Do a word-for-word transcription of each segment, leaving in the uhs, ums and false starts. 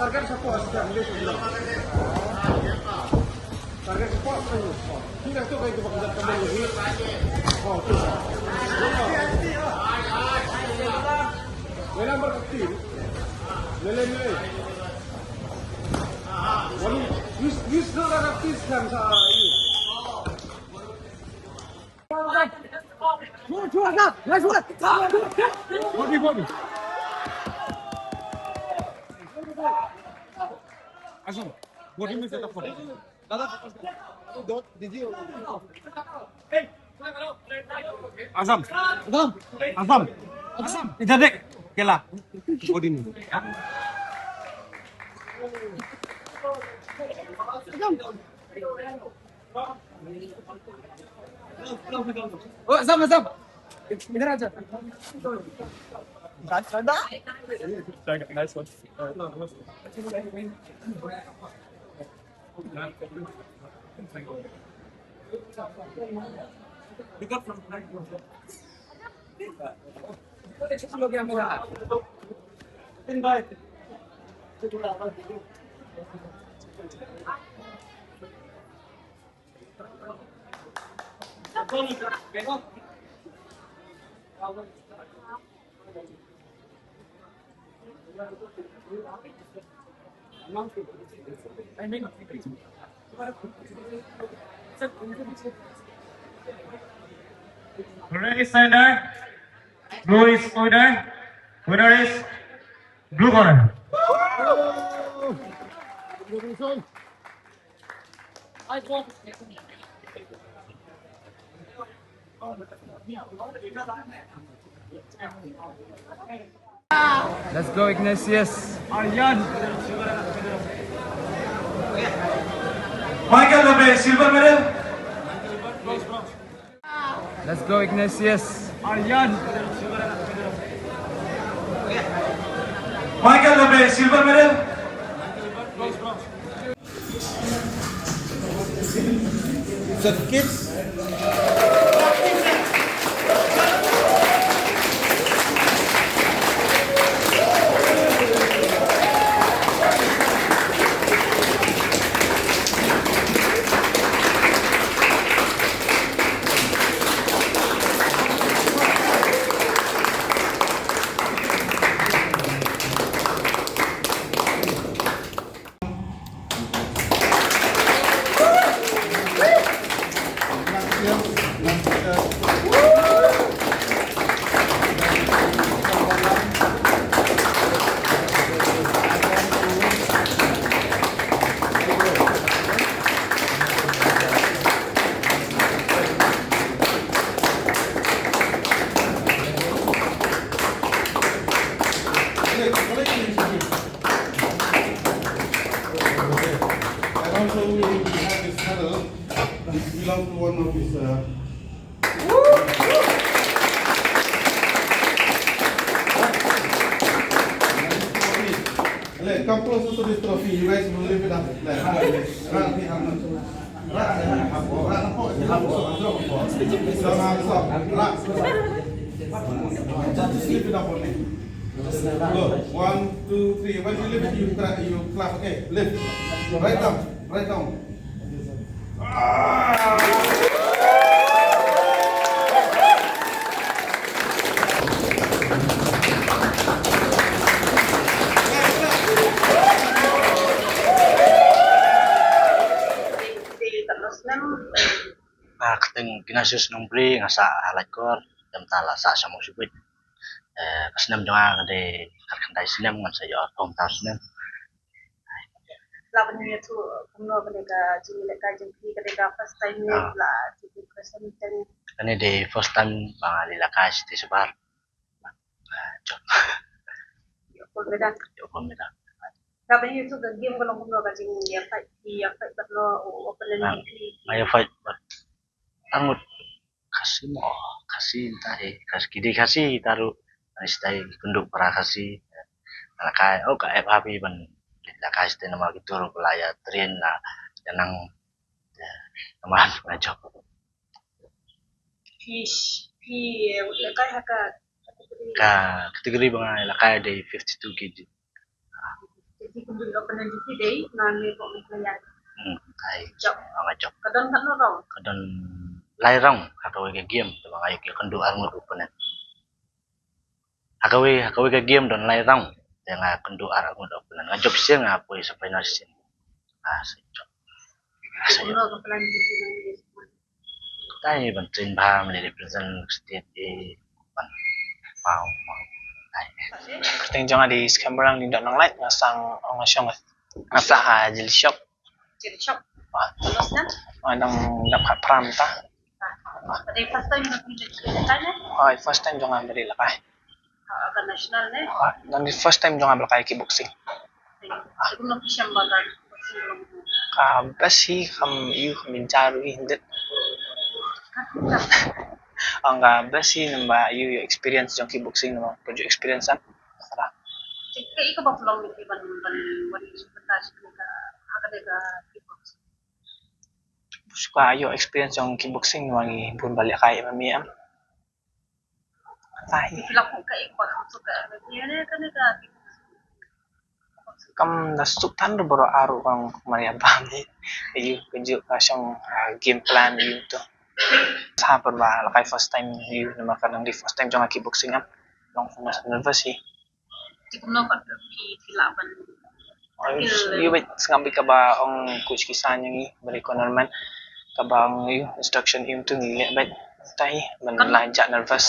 Target support, target support. Number fifteen. Lele, lele. Walu, use, use the other fifteen kan sa ini. Body, body. Asam, body में setup करो। Asam. Asam. Asam. Asam. इधर देख। केला। Body में। ओ, असम, असम। इधर आ जा। Nice one. Race center, blue is order, winner is blue corner. Let's go, Ignatius. Aryan. Michael Lambe, silver medal. Let's go, Ignatius. Aryan. Michael Lambe, silver medal. Certificates. And also we have this medal. This belongs to one of his, uh, Come closer to this trophy. You guys will lift it up. Just lift it up only. Good. One, two, three. When you lift it, you clap. You clap. Okay, lift. Right down. Right down. Nga kyrteng Ignatius Nongbri, nga sah ha Laitkor, te mynta la sah sha Mawshynrut. Eh, ka snem jong nga ka dei khatkhyndai snem, ngan sa ïoh arphew hynriew snem. La ban ïathuh kumno kane ka jingïalehkai jong phi, ka dei ka first time ne la jingïalehkai? Kane dei first time ba nga lehkai shatei shabar. Jop. Jop kumne da. Jop kumne da. La ban ïathuh ka game ka long kumno, ka jingïafight, ïafight bad no opponent. Nga ïafight bad arngut Khasi mo, Khasi, mynta hi Khasi, ki dei Khasi kita ruh. Mynta hi kynduh para Khasi. Nga lehkai, oh, ka ep ha phi ban lehkai shatei namar kito ruh la ïa train, la ïa nang, namar nga jop. Phi, phi lehkai ha ka category? Ka category ba nga lehkai dei fifty-two K G. Jadi kynduh opponent jong phi dei na ne ko Meghalaya? Hmm, ai. Jop. Nga jop. Ka don katno round? Ka don lai round ha kawei ka game, te ba nga ïa kynduh arngut opponent. Ha kawei, ha kawei ka game don lai round, te nga kynduh arngut opponent. Nga jop shisien, nga poi sha final shisien. Nga sa jop. Nga sa jop. Kumno ka plan jong phi nangne? Tang ban train bha, ban represent state, eh, ban pau, pau. Kyrteng jong nga dei Skhem Barang, dei dok Nonglait, nga sah, nga shong, nga sah ha Jili Shop. Jili Shop. Nga dang dap khatphra mynta. Ka dei first time jong phi lehkai ne? Hooid, first time jong nga ba dei lehkai. Ah, ka national ne? Ah, dang dei first time jong nga ba lehkai kickboxing. Te kumno phi shem ba ka kickboxing ka long? Ka best hi, kham ïoh, kham bynta ruh hi hynrei. Ong ka best hi namar ba ïoh, ïoh experience jong kickboxing namar pynjah experience am. Te kaei kaba pynlong ïa phi ban, ban, ban ïoh bynta sha kane ka, ha kane ka kickboxing? Shu ka ïoh experience jong kickboxing namar ngi bun ba lehkai M M A em. Phi la pyrkhat kaei kaba kham suk ka M M A ne kane ka kickboxing? Kam da suk tang ruh baroh arngut, kong Maria bam ni. Ïoh ka juk ka shong, ah, game plan ïoh to. Sa pynban lehkai first time ïoh namar ka dang dei first time jong nga kickboxing em. Long kumno sa nervous hi. Te kumno pat phi, phi lah ban? Ïoh beit, sngap beit kaba ong coach ki sa ïa ngi, ba dei Cornerman, kaba ong ïoh instruction ïoh to ngi leh beit. Te hi ban la jah nervous.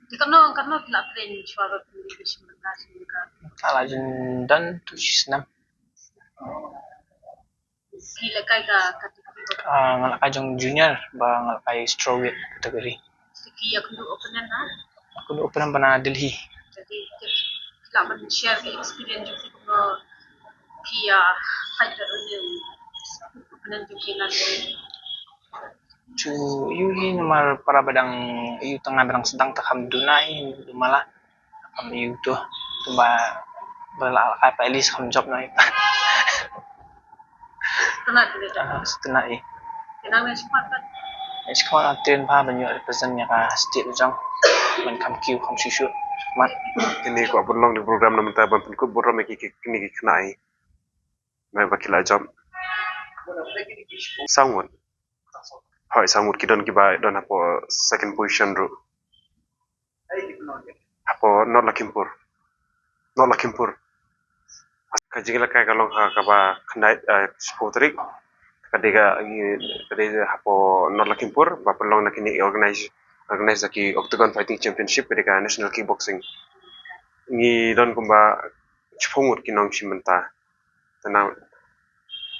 Te katno, katno phi la train shuwa ba phi shim bynta sha ka? Ka la jin don tu shi snem. Phi lehkai ka category ba? Ah, nga lehkai jong junior, ba nga lehkai strawweight category. Te phi ïa kynduh opponent na? Kynduh opponent ba na Delhi. Jadi, te phi lah ban share ka experience jong phi kumno phi ïa fight bad une u opponent jong phi na Delhi? Ju ïoh hi namar para ba dang ïoh tang, ba dang sdang te kham duna hi, duna mala. Kham ïoh to. Te ba, ba la lehkai pat at least kham jop noh hi. Tynat hi. Ah, tynat hi. Te nangne shakhmat pat? Shakhmat nga train bha ban ïoh represent ïa ka state jong. Ban kham kiew kham shuh shuh. Shakhmat. Kine kwah pynlong ïa ka program na mynta ban pynkut burom ïa ki, ki, kine ki khynnah hi. Ba, ba ki la jop. Saw ngut. Hooid, saw ngut ki don kiba don hapoh second position ruh. Hapoh North Lakhimpur. North Lakhimpur. Ka jingïalehkai ka long ha kaba khyndai, eh, shiphew tarik. Ka dei ka, ka dei hapoh North Lakhimpur, ba pynlong na kine organize, organize da ki Octagon Fighting Championship, ka dei ka National Kickboxing. Ngi don kumba shiphew ngut ki nongshim bynta. Te na,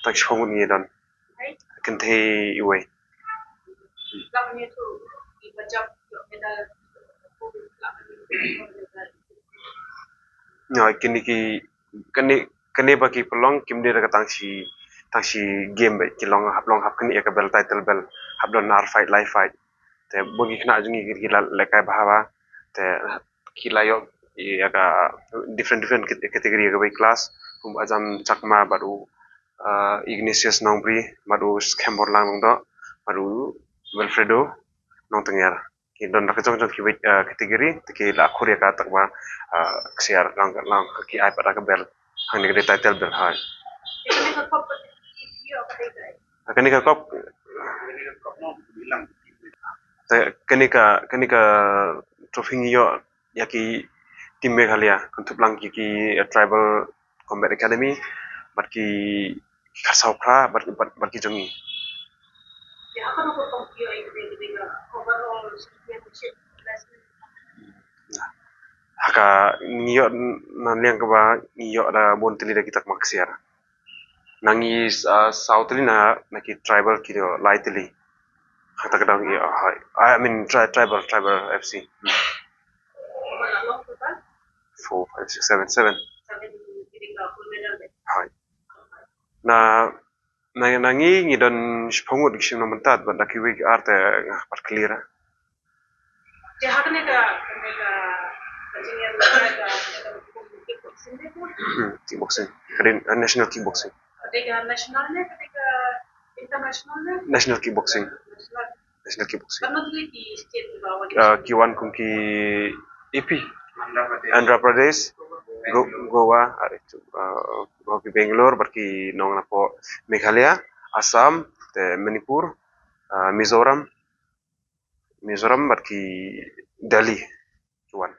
tang shiphew ngut ngi don. Kynthei iwei. Nga kini ki kani kani ba ki pynlong kim dei da ka tang shi tang shi game ba ki long hap long hap kani ïa ka belt, title belt, hap don ar fight lai fight. Te bun ki khynnah jong ngi ki la lehkai bha bha. Te ki la ïoh ïa ka different different kat- category ïa ka weight class. Kum Ajam Chakma bad u uh, Ignatius Nongbri bad u Skhem Borlang Nongdoh bad u Wilfredo Nongtyngiar. Ki don da ka jong jong ki weight uh, category te ki la khur ïa ka tak ba uh, ksiar lang lang ki ai pat da ka belt. Hangne ka dei title belt hai. Kane ka kop te kane ka kane ka trophy ngi ïoh ïa ki team Meghalaya kynthup lang ki ki uh, tribal combat academy bad ki ki khatsaw phra bad bad bad ki jong ngi. Ha ka ngi ïoh na liang kaba ngi ïoh da bun tylli da ki takma ksiar. Na ngi uh, saw tylli na na ki tribal ki ïoh lai tylli. Ha ta ka dang ïoh hai. I mean tri tribal tribal F C. Four, five, six, seven, seven. Hai. Na na na ngi ngi don shiphew ngut ki shim nang mynta bad na ki wei ki ar te nga pat clear. Hmm, kickboxing. Ka dei uh, national kickboxing. National kickboxing. National kickboxing. Uh, ki wan kum ki A P, Andhra Pradesh, Go- Goa, uh, Goa ki Bangalore, bad ki nong napoh Meghalaya, Assam, te Manipur, uh, Mizoram, Mizoram bad ki Delhi ki wan.